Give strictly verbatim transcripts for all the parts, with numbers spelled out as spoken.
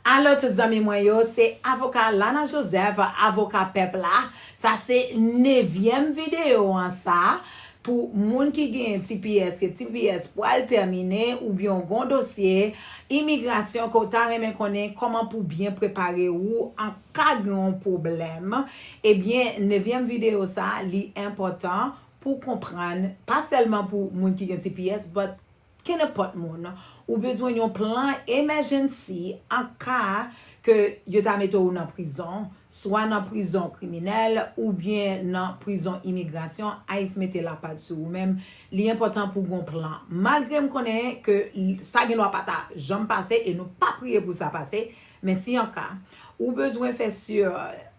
Alo tout zanmi mwen yo, se avoka Lana Joseph, avoka pèp la. Sa se nevyèm videyo an sa. Pou moun ki gen T P S, ke T P S pral tèmine, oubyen w gen yon dosye imigrasyon ke w ta renmen konnen kòman pou byen prepare w an ka gen yon pwoblèm, ebyen, nevyèm videyo sa, li enpòtan pou konprann, pa sèlman pou moun ki gen T P S, but kenenpòt moun. Ou bezwen yon plan emergency an ka ke yo ta mete w nan prizon, swa nan prizon kriminèl oubyen nan prizon imigrasyon, ICE mete lapat sou ou menm. Li enpòtan pou w gon plan. Malgre m konnen ke l- sa gen dwa pa ta janm pase e nou pa priye pou sa pase, men si an ka, ou bezwen fè si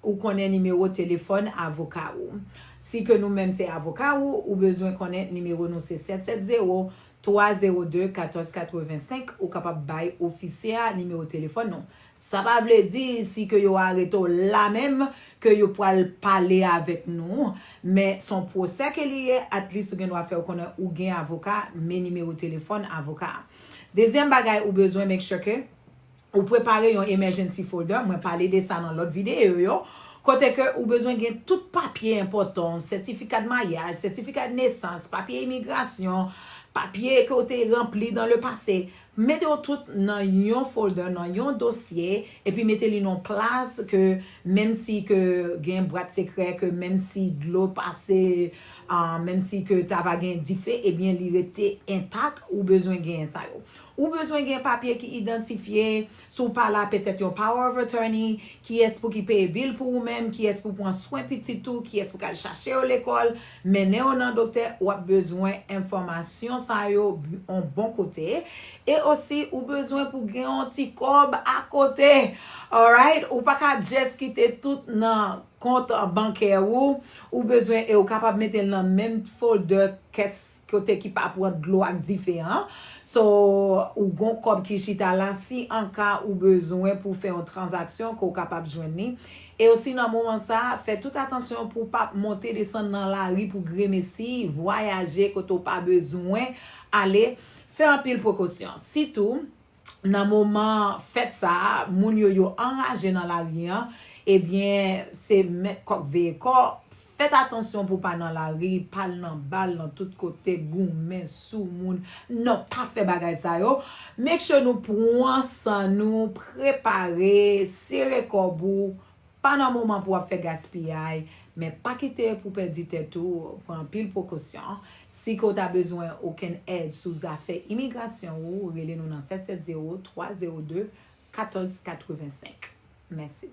ou konnen nimewo telefòn avoka ou. Si ke nou menm se avoka ou, ou bezwen konnen nimewo nou se sèt sèt zewo, twa zewo de, katòz katrevensenk, ou kapab bay ofisye a nimewo telefòn nou. Sa pa vle di si ke yo arete w la menm ke yo pral pale avèk nou, men se yon pwosè ke li ye, at least ou gen dwa fè yo konnen ou gen avoka, men nimewo telefòn avoka a. Dezyèm bagay ou bezwen make sure ke ou prepare yon emergency folder, mwen pale de sa nan lòt videyo yo, kote ke ou bezwen gen tout papye enpòtan, sètifika de maryaj, sètifika de nesans, papye imigrasyon, papye ke w te ranpli dans le passé. Mete yo tout nan yon folder, nan yon dosye, epi mete li nan yon plas ke menm si ke gen bwat sekrè, ke menm si dlo pase, ah, menm si ke ta va gen dife, ebyen li rete entak, ou bezwen gen sa yo. Ou bezwen gen papye ki idantifye, si w pa la, petèt yon power of attorney, kiyès pou ki peye bil pou ou menm, kiyès pou pran swen pitit ou, kiyès pou k al chache yo lekòl, mennen yo nan doktè, w ap bezwen enfòmasyon sa yo yon bon kote. E osi, ou bezwen pou gen yon ti kòb akote. Alright? Ou pa ka just kite tout nan kont bankè ou. Ou bezwen, e ou kapab mete l nan menm folder kès kote ki pa pran dlo ak dife an. So, ou gon kòb ki chita la, si an ka ou bezwen pou fè yon tranzaksyon, ke w kapab jwenn li. E osi nan moman sa, fè tout atansyon pou w pa monte desann nan lari pou gremesi, vwayaje kote w pa bezwen ale. Fè anpil prekosyon. Sitou, nan moman fèt sa a, moun yo, yo anraje nan lari an, ebyen, se mèt kòk veye kò. Fèt atansyon pou pa nan lari, pa al nan bal nan tout kote, goumen sou moun. Non, pa fè bagay sa yo. Make sure nou pran san nou, prepare, sere kòb ou, pa nan moman pou w ap fè gaspiyay, men pa kite pou pèdi tèt ou, pran anpil prekosyon. Si ke w ta bezwen okenn èd sou zafè imigrasyon ou, rele nou nan sèt sèt zewo, twa zewo de, katòz katrevensenk. Mèsi.